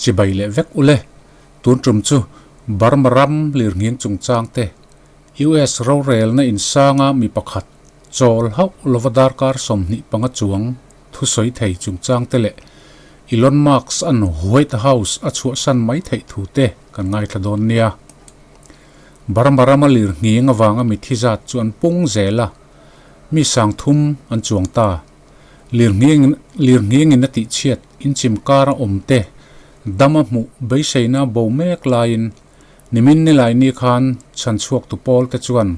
Chibai leh vek ule. Tun tum chu Burma ram lirnghing chungchang te US rorelna insanga mi pakhat chawl hauh lova darkar 25 chuang thusawi thei chungchang te leh Elon Musk an White House a chhuahsan mai theih thu te kan ngaithla dawn nia. Burma rama lirnghing avanga mithi zat chu an pung zel a, mi 3000 an chuang ta. Lirnghing lirnghingin a tihchhiat inchim kar a awm te dam a hmuh beiseina bo mek laiin nimin nilai ni khan chhanchhuak tu pawl te chuan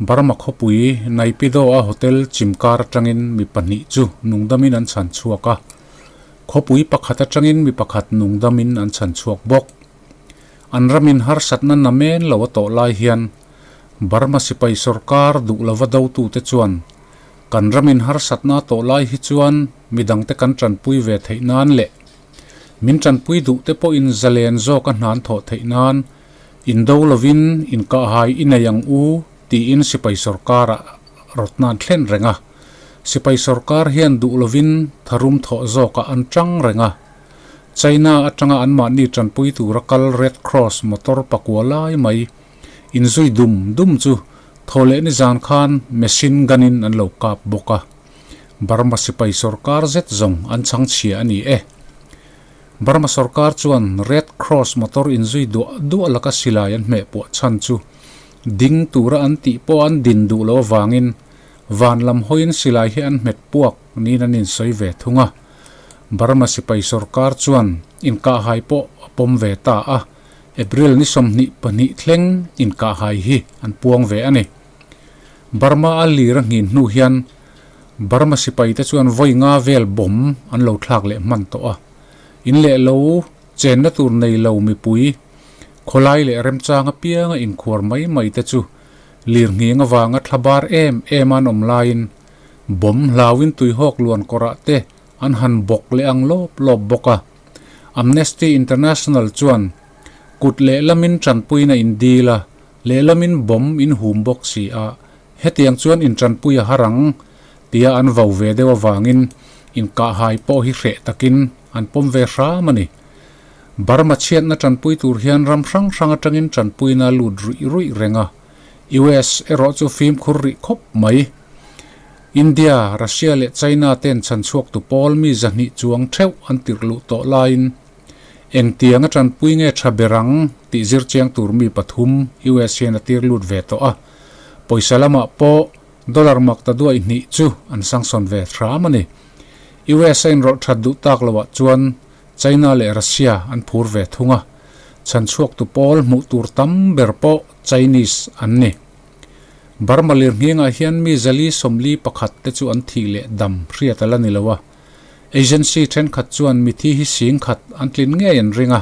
Burma khawpui Naypyidaw a hotel chim kar atangin mi pahnih chu nungdamin an chhanchhuak a, khawpui pakhat atangin mi pakhat nungdamin an chhanchhuak bawk. An ramin harsatna namen lo a tawh lai hian Burma sipai sorkar duh lova dotute chuan kan ramin harsatna a tawh lai hi chuan midangte kan tanpui ve theih nan leh min tanpui duhte pawhin zalen zawka hnan thawh theih nan indo lovin inkahhai i nei ang u tiin sipai sorkarah rawtna an thlen reng a. Sipai sorkar hian duh lovin tharum thawh zawkah an tang reng a. China atanga anmahni tanpui tura kal Red Cross motor pakua lai mai inzui dum dum chu thawhleh nizan khan machine gun in an lo kap bawk a. Burma sipai sorkar zet zawng an chhang chhia a ni e. Burma sorkar chuan Red Cross motor inzui duah duah laka silai an hmeh puah chhan chu ding tura an tih pawh an din duh loh avangin van lam hawiin silai hi an hmet puak niin an insawi ve thung a. Burma sipai sorkar chuan inkahhai pawh a pawm ve ta a, April ni 22 thleng inkahhai hi an puang ve a ni. Burma a lir a nghin hnu hian Burma sipai te chuan vawi nga vel bomb an lo thlak leh hman tawh a. In leh lo chenna tur nei lo mipui, khawlai leh remchang apianga inkhuar mai mai te chu lir nghing avanga thla bar em em an awm laiin bomb hlauin tuihawk luan kawrah te an han bawk leh ang lawp lawp bawk a. Amnesty International chuan kut lehlamin tanpuina in dil a, lehlamin bomb in hum bawk si a, hetiang chuan intanpui a har ang tia an vo ve deuh avangin inkahhai pawh hi hreh takin an pawm ve hram a ni. Burma chhiatna tanpui tur hian ram hrang hrang atangin tanpuina a lut ruih ruih reng a, US erawh chu fimkhur rih khawp mai. India, Russia leh China ten chhanchhuak tu pawl mi 200 chuang theuh an tirh luh tawh laiin engtiang a tanpui nge tha ber ang tih zir chiang tur mi pathum US hian a tir lut ve tawh a. Pawisa lamah pawh dollar mak ta duai hnih chu an sangsawn ve hram a ni. US a inrawlh that duh tak loah chuan China leh Russia an phur ve thung a, chhanchhuak tu pawl hmuh tur tam ber pawh Chinese an ni. Burma lirnghingah hian mi 441 te chu an thih leh dam hriat a la ni lo a. Agency thenkhat chuan mithi hi 10,000 an tlin ngei an ring a.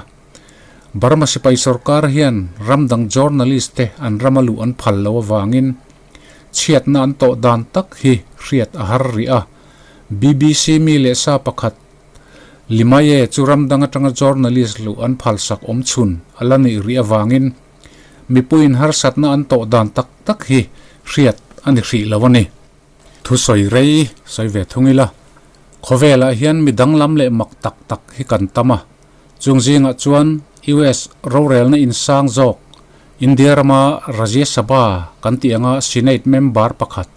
Burma sipai sorkar hian ramdang journalist te an rama luh an phal lo avangin chhiatna an tawh dan tak hi hriat a har rih a. BBC mi leh sa pakhat Limaye chu ramdang atanga journalist luh an phal sak awm chhun a la nih rih avangin mipuiin harsatna an tawh dan tak tak hi hriat a ni hrih lo a ni. Thu sawi rei sawi ve thung ila, khawvelah hian mi danglam leh mak tak tak hi kan tam a, chung zingah chuan US rorelna insang zawk India rama Rajya Sabha kan tih anga Senate member pakhat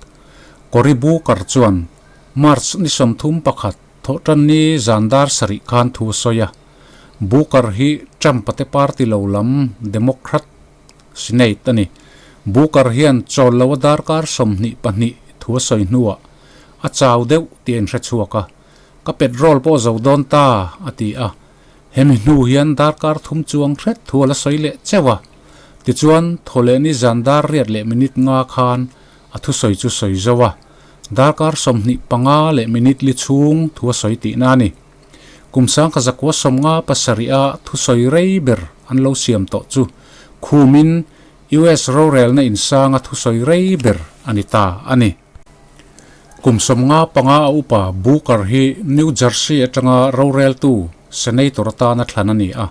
Cory Booker chuan March ni 31 thawhtan ni zan dar 7 khan thu a sawi a. Booker hi Trump-a te party lo lam Democrat Senate a ni. Booker hian chawl lo a darkar 22 thu a sawi hnuah a chau deuh tih a inhre chhuak a, Ka petrol pawh zo dawn ta, a ti a. Hemi hnu hian darkar thum chuang hret thu a la sawi leh cheuh a. Tichuan, thawhleh ni zan dar riat leh minute nga khan a thusawi chu sawi zo a. Darkar 25 leh minute li chhung thu a sawi tihna a ni. Kum 1957 a thusawi rei ber an lo siam tawh chu khumin US rorelna insanga thusawi rei ber a ni ta a ni. Kum 55 a upa Booker hi New Jersey atanga roreltu Senator atana thlan a ni a.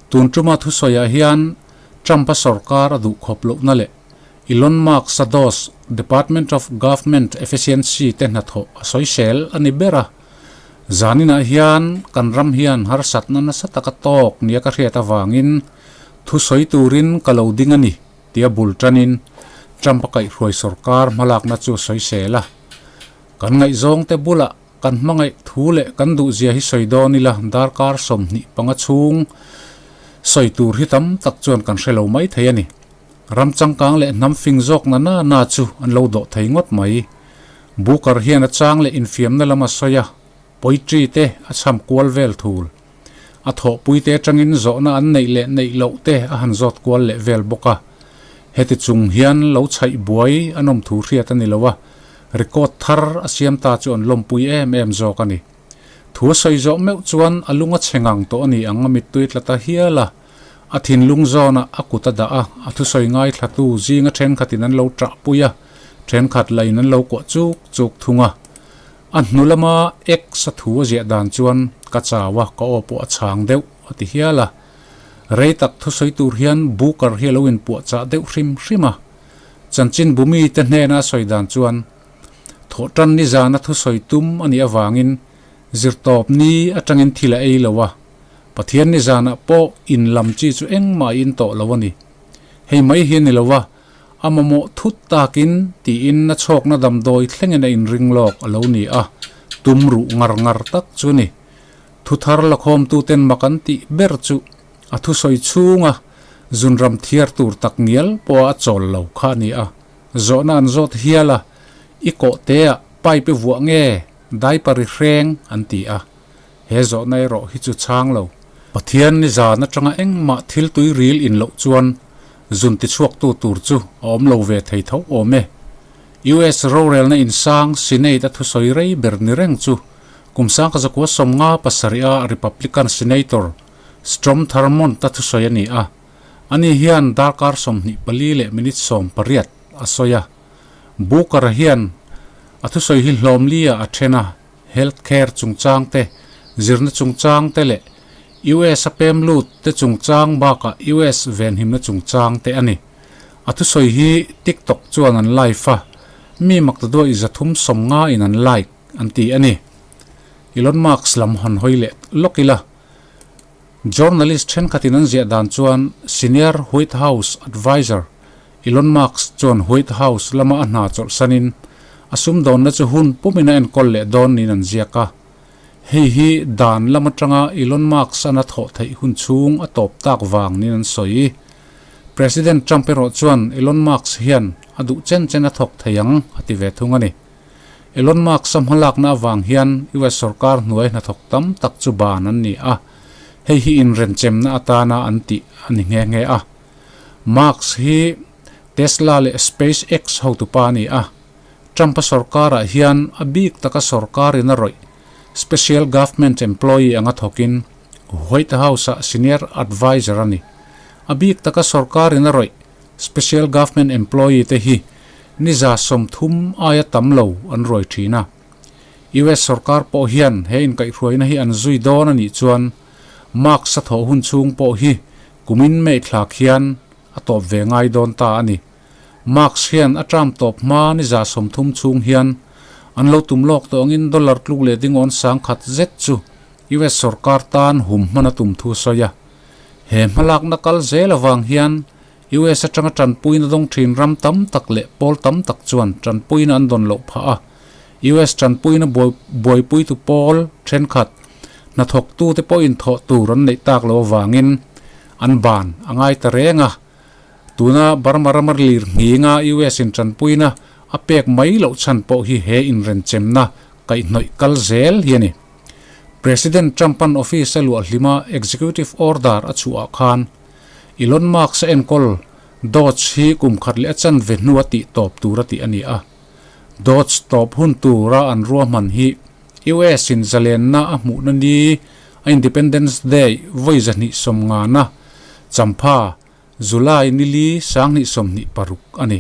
Tun tuma thusawiah hian Trump-a sorkar a duh khawp lohna leh Elon Musk-a dos Department of Government Efficiency te hnathawh a sawisel a ni ber a. Zaninah hian kan ram hian harsatna nasa taka tawk nia ka hriat avangin thu sawi turin ka lo ding a ni, tia bul tanin Trump a kaihhruai sorkar hmalakna chu a sawi sel a. Kan ngaihzawngte bulah kan hmangaih thu leh kan duhzia hi sawi dawn ila darkar 25 chhung sawi tur hi tam tak chuan kan hre lo mai thei a ni. Ram changkang leh hnam fing zawk na na na chu an lo dawh thei ngawt mai. Booker hian a chang leh infiamna lam a sawi a, poetry te a chham kual vel thul. A thawhpui te atangin zawhna an neih leh neih loh te a han zawt kual leh vel bawk a. Heti chung hian lo chhaih buai a nawm thu hriat a ni lo a, record thar a siam ta chu an lawmpui em em zawk a ni. Thu a sawi zawh meuh chuan a lung a chhe ngang tawh a ni ang a mittui tla ta hial a. A thinlung zawnah a kut a dah a, a thusawi ngaithlatu zinga thenkhatin an lo ṭahpui a, thenkhat lain an lo kuah chuk chuk thung a. A hnu lama X a thu a ziah dan chuan ka chau a, ka aw pawh a chhang deuh a ti hial a. Rei tak thusawi tur hian Booker hi a lo inpuahchah deuh hrim hrim a. Chanchin bumite hnena a sawi dan chuan thawhṭan nizana thusawi tum a nih avangin zirtawp ni atangin thil a ei lo a. Pathian ni zanah pawh in lam chi chu engmah a in tawh lo a ni. Hei mai hi a ni lo a, a mamawh thut takin tiin na chhawkna damdawi thlengin a inring lawk a lo ni a, tum ruh ngar ngar tak chu a ni. Thu thar lakhawmtuten mak an tih ber chu a thusawi chhunga zunram thiar tur tak ngial pawha a chawl lo kha a ni a, zawhna an zawt hial a, I kawhteah pipe i vuah nge diaper i hreng an ti a. He zawhna erawh hi chu chhang lo. Pathian ni zan atanga engmah thil tui ril in loh chuan zun tichhuaktu tur chu a awm lo ve thei tho awm e. US rorelna insang Senate a thusawi rei ber ni reng chu kum sangkazakua 57 a Republican Senator Strom Thurmond a thusawi a ni a. Ani hian darkar 24 leh minute 18 a sawi a. Booker-a hian a thusawi hi hlawm li ah a then a. Health care chungchang te, zirna chungchang te leh US a pem lut te chungchang bakah US venhimna chungchang te a ni. A thusawi hi TikTok chuan an live a, mi maktaduai 350 in an like an ti a ni. Elon Musk lam han hawi leh lawk ila, journalist thenkhatin an ziah dan chuan senior White House adviser Elon Musk chuan White House lama a hna chawlhsanin a sumdawnna chu hun pumin a enkawl leh dawn niin an ziak a. Hei hi dan lam atanga Elon Musk-a'n a thawh theih hun chhung a tawp tak vang niin an sawi. President Trump erawh chuan Elon Musk hian a duh chen chen a thawk thei ang a ti ve thung a ni. Elon Musk-a hmalakna avang hian US sorkar hnuai hnathawk tam tak chu ban an ni a, hei hi inrenchemna atana an tih a ni nghe nghe a. Musk hi Tesla leh SpaceX hotupa a ni a, Trump-a sorkarah hian a bik taka sorkarin a rawih special government employee anga thawkin White House-ah senior adviser a ni. A bik taka sorkarin a rawih special government employee te hi ni 30 aia tam lo an ruai thin a. US sorkar pawh hian he inkaihhruaina hi an zui dawn a nih chuan Musk-a thawh hun chhung pawh hi Kumin May thla khian a tawp ve ngai dawn ta a ni. Musk hian a term tawp hma ni 30 chhung hian an lo tum lawk tawh angin dollar tluk leh dingawn 10,000 zet chu US sorkar tan hum hman a tum thu a sawi a. He hmalakna kal zel avang hian US atanga tanpuina dawng thin ram tam tak leh pawl tam tak chuan tanpuina an dawn loh phah a. US tanpuina buaipuitu pawl thenkhat hnathawktute pawhin thawh tur an neih tak loh avangin an ban a ngai ta reng a. Tuna Burma rama lir nghinga US in tanpuina a pek mai loh chhan pawh hi he inrenchemna kaihhnawih kal zel hi a ni. President Trump-a'n office a luah hlima executive order a chhuah ah khan Elon Musk-a enkawl Doge hi kum khat leh a chanve hnua tih tawp tur a tih a ni a. Doge tawp hun tura an ruahman hi US in zalenna a hmuhna ni a Independence Day vawi 250 na champha July ni li 2026 a ni.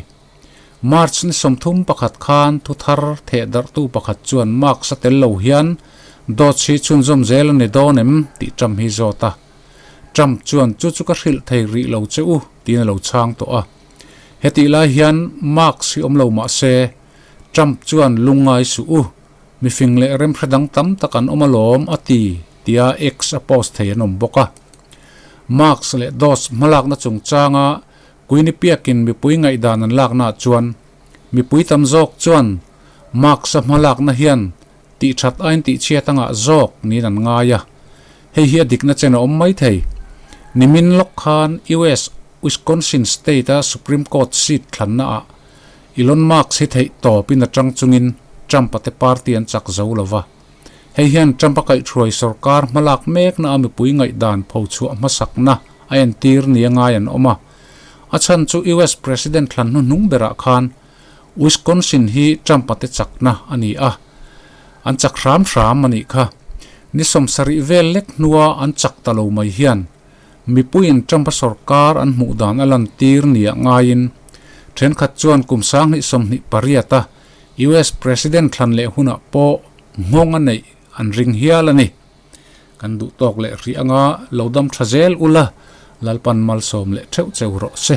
March ni 31 khan thu thar theh darhtu pakhat chuan Musk a tel lo hian Doge hi chhunzawm zel a ni dawn em tih Trump hi zawt a. Trump chuan chu chu ka hrilh thei rih lo che u tiin a lo chhang tawh a. Hetih lai hian Musk hi awm lo mah se Trump chuan lungngai suh u. Mifing leh remhre dang tam tak an awm alawm a ti, tia X a post thei an awm bawk a. Musk leh Doss hmalakna chungchanga Quinnipiac-in mipui ngaihdan an laknaah chuan mipui tam zawk chuan Musk-a hmalakna hian tihthat ain tihchhiat anga zawk niin an ngai a, hei hi a dikna chen a awm mai thei. Nimin lawk khan US Wisconsin State-a Supreme Court seat thlannaah Elon Musk hi theih tawpin a tang chungin Trump-a te party an chak zo lo va. Hei hian Trump-a kaihhruai sorkar hmalak mekna a mipui ngaihdan phochhuah hmasakna a entir nia ngai an awm a. A chhan chu US President thlan hnuhnung berah khan Wisconsin hi Trump-a te chakna a ni a, an chak hram hram a nih kha. Ni sawmsarih vel lek hnua an chak ta lo mai hian mipuiin Trump-a sorkar an hmuh dan a lantir nia ngaiin thenkhat chuan kum 2028-a US President thlan leh hunah pawh nghawng a neih an ring hial a ni. Kan duh tawk leh hrih anga lo dam tha zel ula, Lalpan malsawm leh theuh cheu rawh se.